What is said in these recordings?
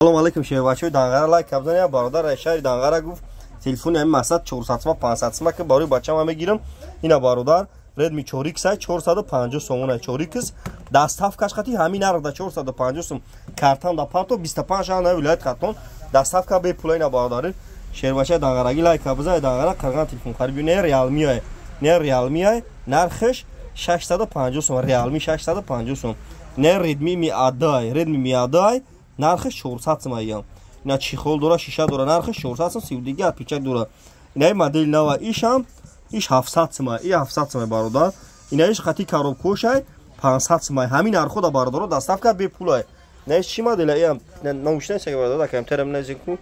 Салом алейкум, шербачаҳои Данғара, лайк кабзан. Бародар шаҳри Данғара гуфт, телефони ҳамин мақсад 400 сма, 500 сма, ки барои бачам мегирам. Ина, бародар, Redmi 4X 450 сомона, 4X доставкаш қати ҳамин нарх да 450 сом. Картам да парто, 25 шаҳр на вилоят Хатлон доставка бепула. Ина, бародари шербачаи Данғараги, лайк кабзан. Данғара қирған телефон хариб. Не Realme, не Realme, нархаш 650 сом, Realme 650 сом. Не Redmi Mi A2, Redmi Mi A2 нархаш 400 сом аям. Ина чехол дора, шиша дора, нархаш 400 сом, сивдиги отпечаток дора. Ина модели нава, ишам иш 700 сом, и 700 сом, бародар. Ина иш хати коробкошай 500 сом. Ҳамин нархо да, бародаро, доставка бепулай. Ина иш чӣ модела? Иам наушник сага, бародар, камтарам назику.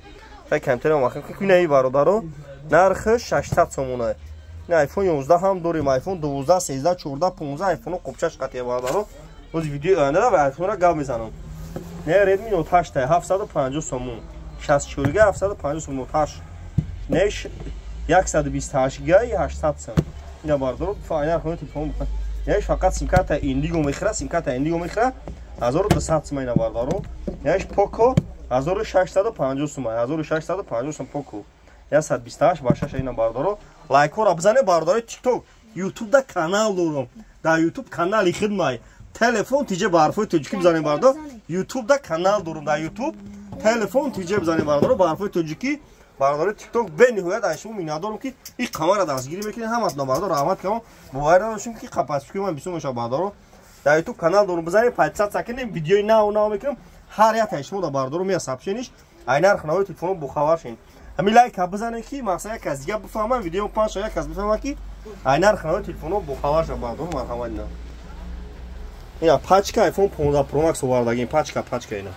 Хай, камтарам вақт ку. Ина бародаро, нархаш 600 сомона. Ина iPhone 11 ҳам дорем, iPhone 12, 13, 14, 15, iPhone қопчаш қатия, бародаро. Боз видеои оянда ва iPhone-ро гап мезанам. Не Redmi Note 8 750 сомон. 64 га 750 сом Note 8. Не 128 га 800 сом. Ина, бародаро, файнал хони телефон бикун. Яш фақат сим-карта Indigo мехра, сим-карта Indigo мехра 1200 сом, ина, бародаро. Яш Poco 1650 сом, 1650 сом Poco. 128 ба 6, ина, бародаро. Лайкҳоро бизанед, бародарои TikTok, YouTube да канал дорам. Дар YouTube канали хидмай. Телефон тиҷе ба ҳарфҳои тоҷикӣ бизанем, бародар. YouTube да канал дорам, дар YouTube телефон тиҷе бизанем, бародаро, ба ҳарфҳои тоҷикӣ. Бародари TikTok, бениҳоят аз шумо миннатдорам, ки ин қамара дастгирӣ мекунед ҳаматона, бародар, раҳмат кардам. Боварӣ надоштем, ки қапаспики ман бисёр мешавад, бародаро. Дар YouTube канал дорам, бизанем, подписаться кунем, видеои нав нав мекунем. Ҳар як таи шумо да, бародаро, мея сообщениш, ай нарх навои телефоно бохабар шин. Ҳамин лайка бизанем, ки мақсад як кас дига бифаҳмам, видео панҷ як кас бифаҳма, ки ай нарх навои телефоно бохабар шав, бародаро, марҳамат. Ина пачка iPhone 15 Pro Max овардагим, пачка, пачка ина.